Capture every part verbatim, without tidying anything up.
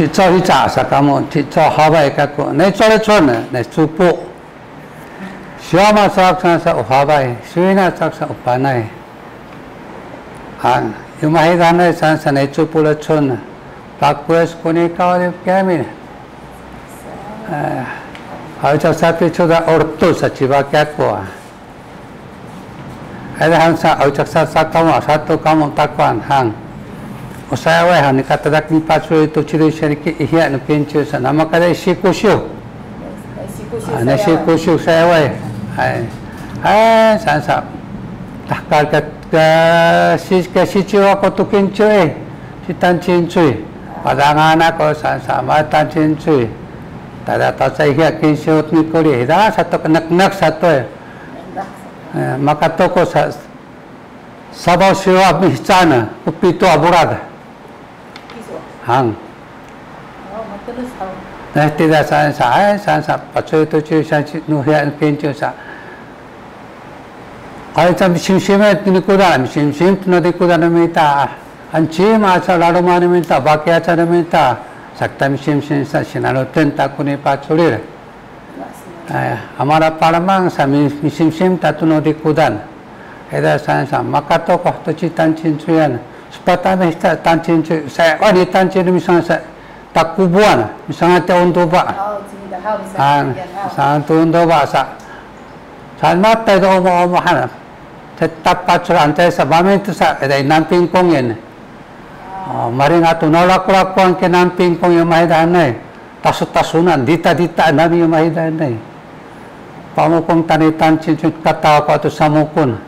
Cicaw hica sa kamu, cicaw haway kaku. Nai cole cole, nai cupu. Siwa ma cawak sansa u haway, siwina cawak sa u panay. Han, yu mahidanay sansa nai cupu lecun. Pakues kuni kawalip kami. Eh, haway cawak sa picuda ortu sa ciwa kaku. Eda han sa, au caksa sa kamu, satu kamu takuan hang. Usayaway han, ni katadak ni paculi tu cili siriki ihya nu kinciw sa, nama kada isikusiw. Isikusiw. Ah, na sayaway. Isikusiw sayaway. Ay. Ay, san sa. Tahkal ka, ka, si, ka siciw aku tu kinciw eh. Si tancinciw. Padangan aku san sa, ma tancinciw. Tada tasa ihya kinciw ni kuli. Ida satu kenek-nek satu eh. Eh, makatuku sa, sabaw siwa mihecaan, ku pitu a bulad. Hang. Eh, tida sa, sa, ay, sa, sa, paculi tu ci, sa, ci, nu hiya, nu kinciw sa. Ay, sa, misimsim, eh, tu nikudan, misimsim, tu nikudan, mita. Anci, ma, sa, lalu mana, mita, baki, sa, mita. Sakta, misimsim, sa, sinaluten, takuni, paculi. Ay, amara palamang sa mi-, misimsim tatu no dikudan. Eda san sa, makatuku tu ci tancinciwan. Sepatame sa tancinciw, sa, oh, ni tancinciw misang sa, takubuan, misang ti untuba. Oh, cinta, haw, misang Ah, ti, haw. Sa tu untuba sa. Sa matay do omo-omohan. Sa tapaculan, sa mamin tu sa, eda i Namping Kongin. Oh, maring atu nalakulakuan ke Namping Kongin mahidanay. Tasu-tasunan, dita-dita nami mahidanay. Pamukung tani tancinciw kataw ko atu samukun.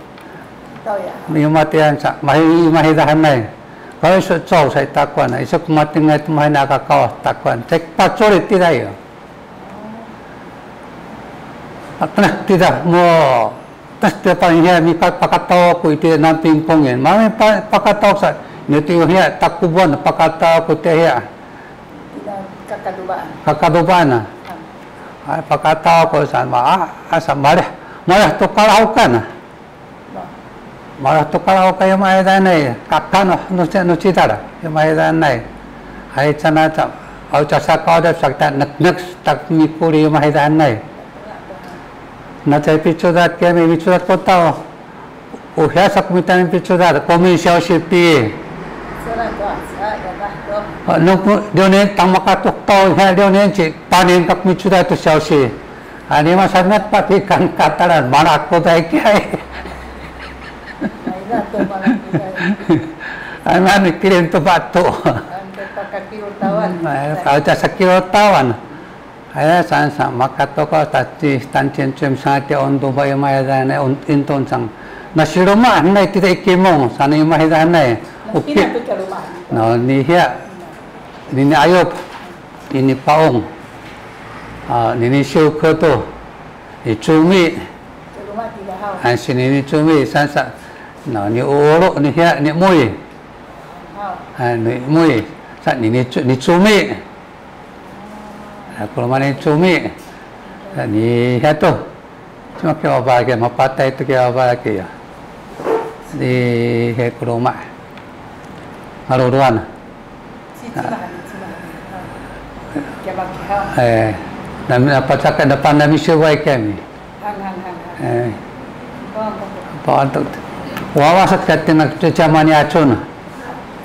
Tau ya. Miyumatian sa, mahi-, mahidanay. Kaway su caw sa i takuan, isu kumatingay tu mahina kakaw takuan. Cek paculi tiday. Atenak tiday mo. Tas te panghiya mi pa-, pakataw aku iti Namping Kongin. Mami pa-, pakataw sa, ni ti hiya takubuan pakataw aku ti hiya. Ina kakadubaan. Kakadubaan na. Ah. Ay, pakataw aku sa, ma, ah, asa malih, malih tukal aku kan. Ba. Malih tukal aku kan ya mahidanay. Kakan, oh, nuci, nuci tara, ya mahidanay. Ay, cana ca, au casa kau da sakta nek-nek tak mikuli ya mahidanay. Na cai picudat kami, micudat ko taw. Uhiya sa ku mita mipicudat, komin siyawsi pi. Nung, diw ni tang makatuk taw, uhiya diw ni ci panin kak micudat tu siyawsi. Ani masamet papikan katalan, mana aku tay kiyay. Ana ni kilim tu batu. Ay, au casa kilu tawan. Aya, san sa, makatuku tati, tancinciw, sanga ti untuba i mahidanay, un-, intun sang. Na siluma, nay tita i Kimung, sanga i mahidanay. Uki. Na, ni hiya, ni, ni Ayup, ni, ni Paung. Ah, ni, ni Siwke tu, ni Cumi. Ay, si ni, ni Cumi, san sa. Na, ni Ulu, ni hiya, ni Muy. Ay, ni Muy, sa, ni, ni Cu-, ni Cumi. Aku luma ni Cumi. Ni hatu. Cuma kiwaba lagi, mapatay tu kiwaba lagi ya. Di he ku luma. Ngaluluan. Eh, nami apa cakap depan nami siway kami. Eh. Apa untuk wawas katina zaman ni acun.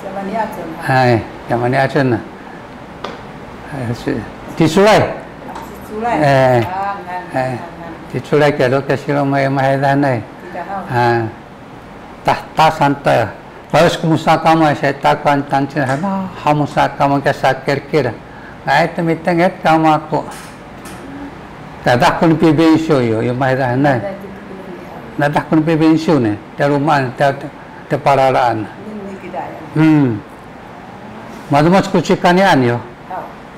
Zaman ni acun. Ay, zaman ni acun. Ay, si, di sulay. Di sulay. Eh. Eh, di sulay kalo kasi lo may mahidanay. Ah. Tah, tah santoy. Payus ku musa kamu, sa i takuan tancin, ha, ha musa kamu ke sakirkir. Ay, tumitengit kamu aku. Tadah kun pibinsiw yo, yo mahidanay. Nadah kun pibinsiw ni, talumaan, ta, tapalalaan. Hmm. Madumus ku cikanian yo.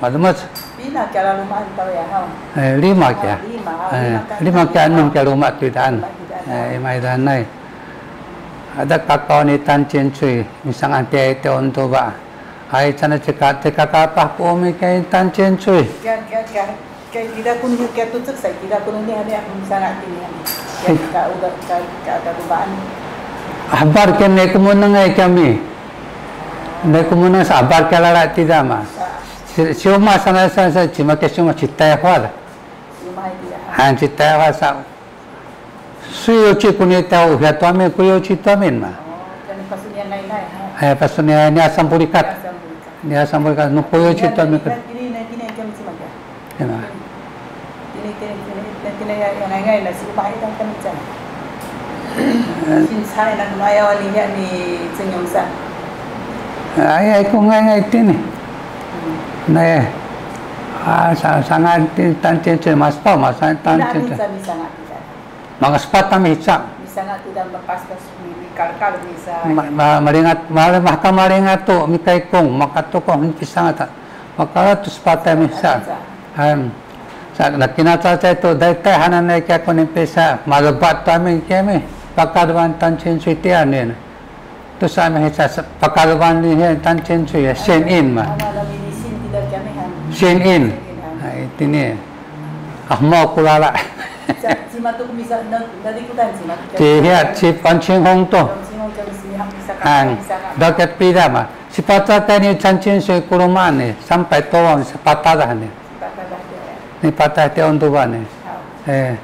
Madumus. Pina kalalumaan taw ya, haw? Eh, lima kiya. Oh, lima, oh, eh, lima ka, lima kiya, enam kiya luma tu itaan. Lima kiya. Eh, i mahidanay. Ada kakaw ni tancinciw, misangan ti ay ti untuba. Ay, cana cika, cika kapah ku umi kay tancinciw. Kiya, kiya, kiya, kiya, kida kunu kiya tucek sa, kida kunu ni ada misanga kini. Kiya, ka uda, ka, ka, ka rubaan. Habar kiya ni kumuneng ay kami. Ni kumuneng sa habar kiya lala tida ma. Sa. Si, siuma sana sa, sa, cima ke siuma ci Tayhuad. Han ci Tayhuad sa. Su yuci kuni tau hiya tuamin, ku yuci tuamin ma. Ay, pasuniya ni asam bulikat. Ni asam bulikat, nu ku yuci tuamin. Ina. Ay, ay, ku ngay ngay tini. Na, ah, sa, sangat ti, tancin ci, mas pa, mas tancin ci. Manga sepat kami sa. Ma, ma, malingat, ma, maka malingat tu, mikaikung, maka tukong, pisangata. Maka tu sepat kami sa. Em, sa, na kinacacay tu, daytay hananay kiya kunin pisa, malebat tu amin kiyami, pakaduan tancin suy tiyanin. Tu sa amin sa, pakaduan ni hiya tancin suy, sin in ma. Sin in. Ay, tini. Ah, mau kulala. Ci hiya, ci Pancing Hong to. Ang, dakat pida ma. Sipacakay ni cancin suy kulumaan ni, sampay towang sapatadah ni. Ni patah ti ontuban ni. Eh.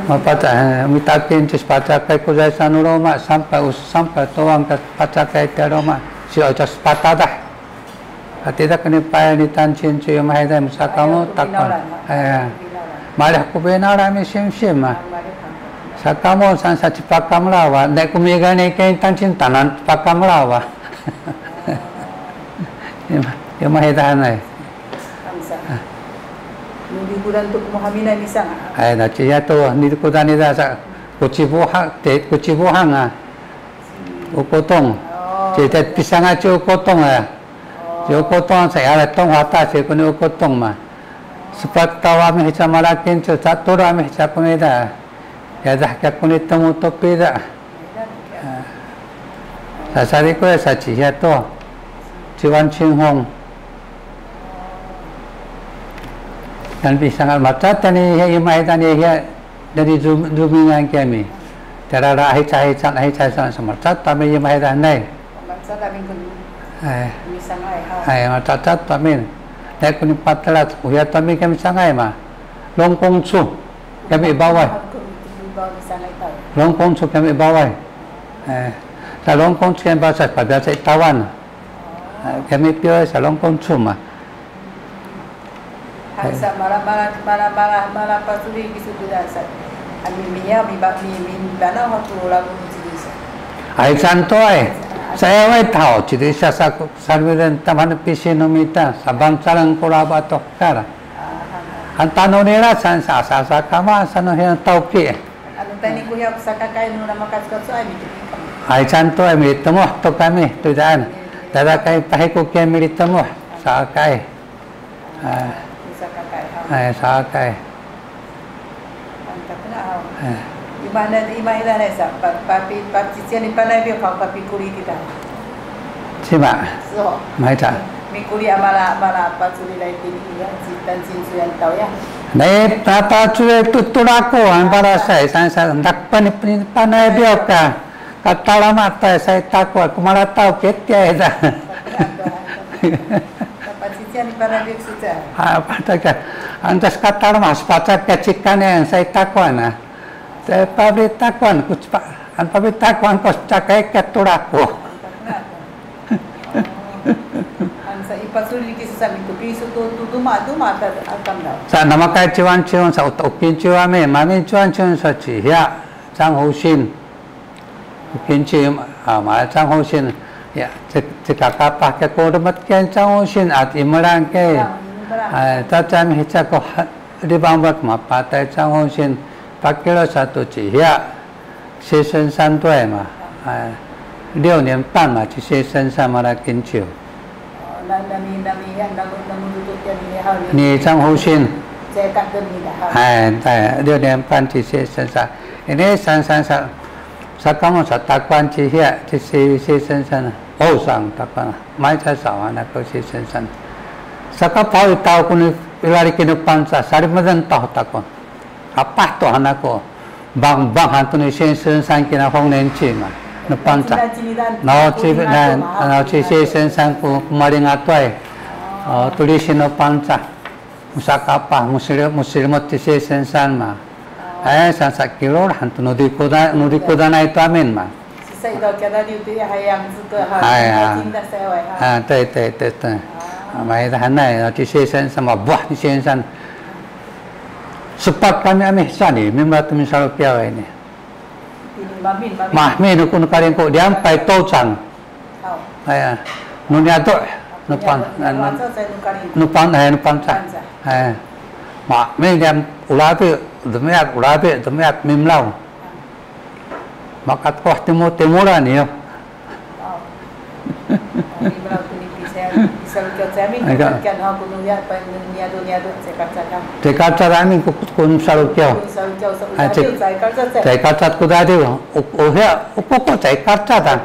Mapacakay, eh, mitakin ci sipacakay ku zaysan nu loma, sampay us, sampay towang ka pacakay ti loma, si oca sapatadah. Katida keni pay ni tancin ci mahiday sakamu takon. Eh. Malih ku binala mi simsim ma. Sakamu san sa ci pakamlawa, ne ku migal ni keni tancin tanan pakamlawa. Ima, ima hitahanay. Kamsa. Ah. Nidikudan tu kumuhaminay misanga. Ay, na ciya tu, nidikudan ida sa, kucibuhang, te, kucibuhang a. Ukotong. Oh. Ci, te, pisanga ci ukotong a. Ci ukotong sa, ya, tong hata, ci kuni ukotong ma. Sepat tawa mi hica malakin, ci, catur mi hica kunida. Yadah kiya kuni temu topi da. Ah. Sasarikuy sa ci hiya to. Ci Wan Cing Hong. Yan pisangal maca tani hiya imay tani hiya dari zum-, zumingan kami. Tara la ahica ahica ahica sa maca tami imay tanay. Ay. Ay, maca tami. Nay kuni patelat, uya tami kami sangay ma. Longkongcu. Kami baway. Longkongcu kami baway. Eh, sa Longkongcu kami baway sa pabiasa i Tawan. Eh, kami piyo sa Longkongcu ma. Sa mala, mala, mala, mala, mala pasuli kisu kuda sa. Ami miya, mi ba, mi, mi, bana waktu lagu cili sa. Ay, santo ay. Saya way tau, cili sa sa, sa miren taman pisin no mita, sa bangsalan kula bato kara. Antanu nila san sa, sa, sa kama, sanu hiya tauki. Anu tani kuya sakakay nu nama kacukacuk ay mitu. Ay, santo ay mitemuh to kami, tu daan. Dada kay pahiku kami litemuh, sakakay. Ah. Sakakay, ha. Ay, sakakay. Mantap na, ha. Eh. Imana, imana sa, pa, papi, papician ni panay biyo, pa, papikuli kita. Cima. So. Maita. Mikuli amala, amala, paculi lai tini, ya, citan cinsuyan tau, ya. Nay, paculi tu, tulaku, ang para sa, sa, sa, dakpan ni, ni, panay biyo ka. Katalama ta, sa, taku, aku malah tau, ketiya, ya. Pacician ni panay biyo suca. Ah, pataka. Antas katalama, sa, pacaka cikan, ya, sa, taku, na. Sa, pabri takuan, ku, pa, an, pabri takuan, ku, cakay, ketulaku. Sa, namakay Ciwan Ciwan sa, uta ukin Ciwan mi, mami Ciwan Ciwan sa, ci, ya, Cang Husin. Ukin ci, a, ma, Cang Husin, ya, ci, ci kakapah ke ku demet ken Cang Husin, at imelang ke. A, tacam hica ko ha, libang bak mapatay Cang Husin, pakilo satu ci, ya. 学生三队嘛，哎，六年半嘛，去学生三嘛来研究。你张宏信，哎，对，六年半去学生三，ini 三三三，sakamu sa takuan ci hiya, ci si, si sensen, oh, sang takuan, may sa sawa na ko si sensen. Saka pau taw kunu ilari kinu pansa, sari madan taw takuan. Kapah to hanako, bang bang hantu ni sensen san kina hong nenci ma. No Pangcah. Nau ci, nau ci, nau ci Siyay Sansan ku, ku malingatoy. O, tulisin no Pangcah. Musakapah, musil-, musilimut ci Siyay Sansan ma. Ay, sansa kilol, han tu nu dikudan, nu dikudan ay tu amin ma. Ay, ay. A, 对，对，对，对。A, mahidahanay, ci Siyay Sansan, mabuah ci Siyay Sansan. Sepat kami amih sani, mimba tu misalukiyaw ini. Mahmi nu ku nu Kalingku, diyan pay tocang. Ay, nu niyadu', nu Pang, nu Pang, ay, nu Pangcah. Ay. Mahmi diyan ulabi, demiyat, ulabi, demiyat, mimlaw. Makatukuh timu, timulan iyo. Cay Kalcat amin ku, ku, ku misalukiyaw. Cay Kalcat ku dadiw. U, uhiya, u kuku Cay Kalcat a.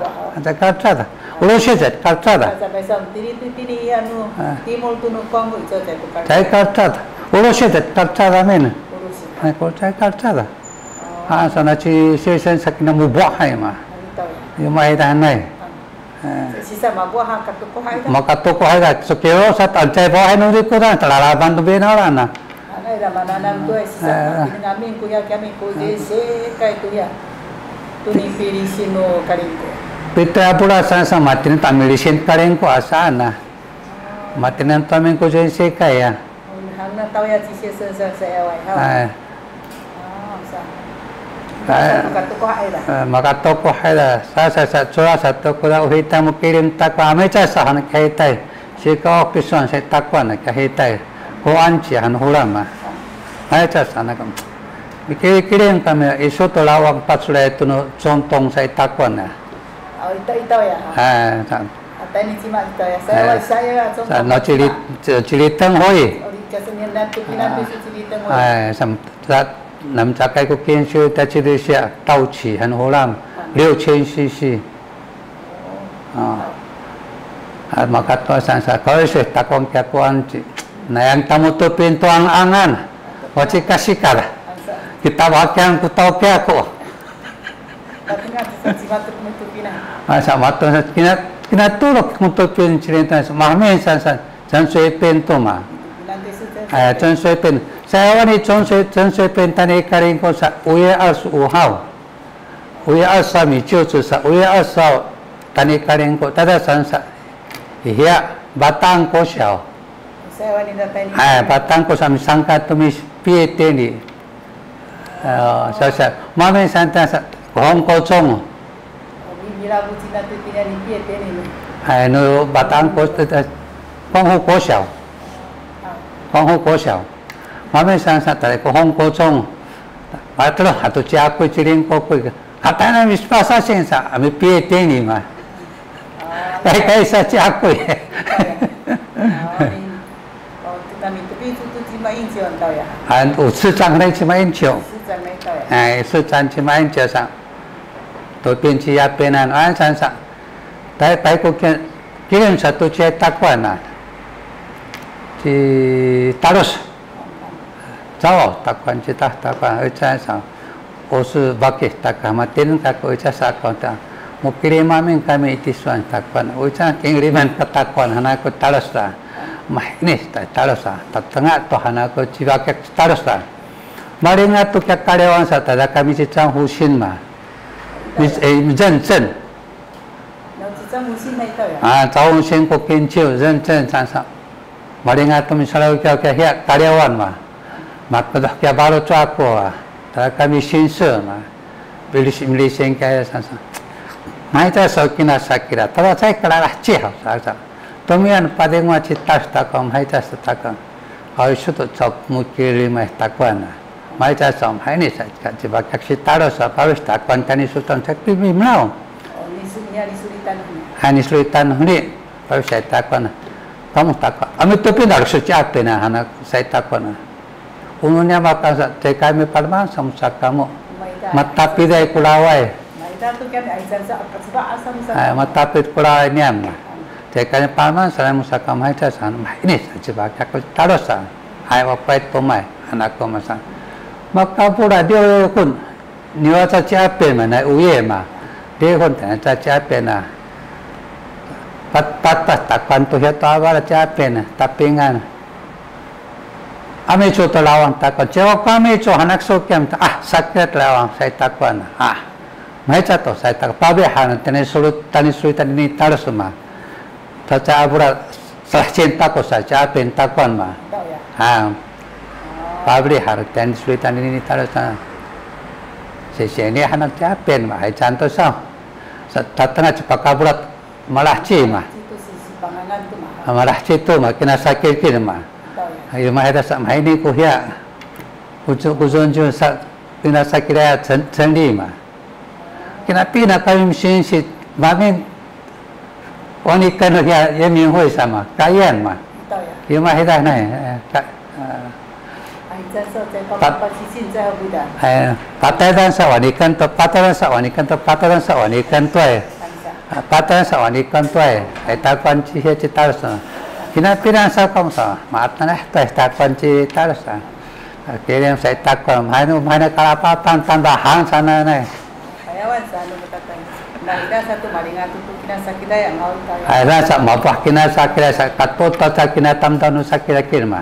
Cay Kalcat a. Ulosi Cay Kalcat a. Cay Kalcat. Ulosi Cay Kalcat amin. Ay, ku Cay Kalcat a. A, sana ci Siyay Sansan sa kina mubuah hay ma. Iyo mahidahanay. Sisa mabuah ha katukuhay da. Makatukuhay da. Sukiro sa tancay buah hay nu dikudan, talalaban tu binaw la na. Anay da mananam tu ay sisa. Pinangamin kuya kami ku Siyay Sansan kay tuya. Tuni pilisin no Kalingku. Pita pula sansa matinin tamilisin Kalingku asa na. Matinin tamin ku Siyay Sansan kay ya. Hangna tawya ci Siyay Sansan sa eway haw. Ay. Makatukuhay da. Sa, sa, sa, cula sa tuku da uhitan mukilim takuan. Amay ca sa han kahitay. Sika o kisuan sa takuan kahitay. Kuan ci han hulam a. Amay ca sa na kam. Mikilim kami isu tu lawang paculay tu nu contong sa takuan a. Ay, sa, sa, no, cili, ci, Ciliteng hoy. Ay, sa, sa, nam cakay ku kinsiw ta cili siya, tauci, han hulam, liw cin sisi. A. A, makatusan sa, kaway sa, takong kiyakuan ci, nayang tamu tu pintuang angan, waci kasikal. Kita wakiang ku tau kiyaku. A, sa matu sa kina, kina tuluk mutupin cilita sa, mahmi sa, sa, 陈水扁 tu ma. A, 陈水扁. Sa awan i 陈水, 陈水扁 tani Kalingku sa, 五月二十五号. 五月二十号 mi 就职 sa, 五月二十号 tani Kalingku, tada san sa, iya, Batang 国小. Ay, Batang 国小 misangka tu mi 毕业典礼. Ay, sa, sa, mami santa sa, Kohong 国中. Ay, nu Batang 国, eh, 光复国小. 光复国小. Mami santa sa, tali Kohong 国中. Matelo, atu ci Akuy, ci Lingko Kuy. Katana mi spasa sing sa, ami 毕业典礼 ma. Kay, kay sa ci Akuy. A, 市长 ne cima incio. Ay, 市长 cima incio sa. Tu pinci yapenan, ay, san sa. Tay, pay ku kilim sa tu ci takuan a. Ci Talus. Caw, takuan ci ta, takuan, uca sa. Osu bakih takuan, matin kaku uca sa kuan ta. Mukilim amin kami i tisuan takuan. Uca kingiliman ka takuan, hanaku Talus ta. Mahinis ta Talus ta. Tatengah to hanaku ci bakih Talus ta. Malingat tu kiya Kaliyawan sa, tada kami ci 张福兴 ma. Mi, eh, 认证. A, 张福兴 ku kinciw, 认证 san sa. Malingat tu misalaw kiya, kiya hiya Kaliyawan ma. Makedah kiya balu cu aku a. Tada kami 新社 ma. Bilis, milising kiya san sa. Mahica sa kina sakira. Tada sa kalalah cih sa, sa. Tumian padingwa ci Talus takuan, mahica sa takuan. Awi sutu cok mukilim takuan a. Mahica sa, mahini sa, ka, ci bakak si Talus a, pawis takuan kani sutan sa pimimlaw. Ni sulitan huni. Pawis sa takuan a. Kamu takuan. Ami tu pina, su ci Apin a, hana sa takuan a. Unu nia maka sa, cekami palman sa musa kamu. Matapiday kulaway. Ay, matapit kulaway niam. Cekami palman sa musa kamu, mahica sa, mahini sa ci bakak Talus a. Ay, wakway tumay, hanaku masa. Makapula diyo kun, niwa sa ci Apin ma, na uye ma. Lihun tana ca ci Apin a. Pat, pat, pat, takuan tu hiya tu a balat ci Apin a, tapingan. A micu tu lawang takuan. Ci Apin a micu hanak sukim ta, ah, sakit lawang, sa i takuan. Ah, mahica tu, sa i takuan. Pabihana, tani sulit, tani sulit, tani ni talus ma. Taca a bulat, salah cinta ko sa, ci Apin takuan ma. Tahu ya? Ha. Oh. Pabihana, tani sulit, tani ni talus sa. Sisi ini hanak ci Apin ma, hai canto sa. Sa, tatanga ci pakabulat, malahci ma. Itu si, si pangangan tu ma. Ah, malahci tu ma, kina sakit kina ma. Tahu ya? Ayo ma, heda sa, ma ini ku hiya. Ku cu, ku cun cu sa, kina sakit ya, cen, cen li ma. Kina pina kami mesin si, mamin, wani kan ya, ya min hui sama, kayan ma. Tahu ya? Iyo ma, heda na, eh, ka, eh, Ay, ca sa, ca pa, pa, pa, cicin, ca, buda. Eh, patadan sa wanikan to, patadan sa wanikan to, patadan sa wanikan to, eh. Ay, ca. Ah, patadan sa wanikan to, eh. Ay, takuan ci hiya ci talus, ah. Kina pidan sa kong sa, maaf na, eh, to, eh, takuan ci talus, ah. Ah, kiring sa takuan, mahina, mahina kalapatan, tambahan sana, eh. Kayawan sa, anu, katakan. Nah, ida satu malinga tutu kina sakit ya, ngau tayo. Ay, sa, sa, mabuah kina sakit ya, sa, katuto sa kina tamtanu sakit ya, kina ma.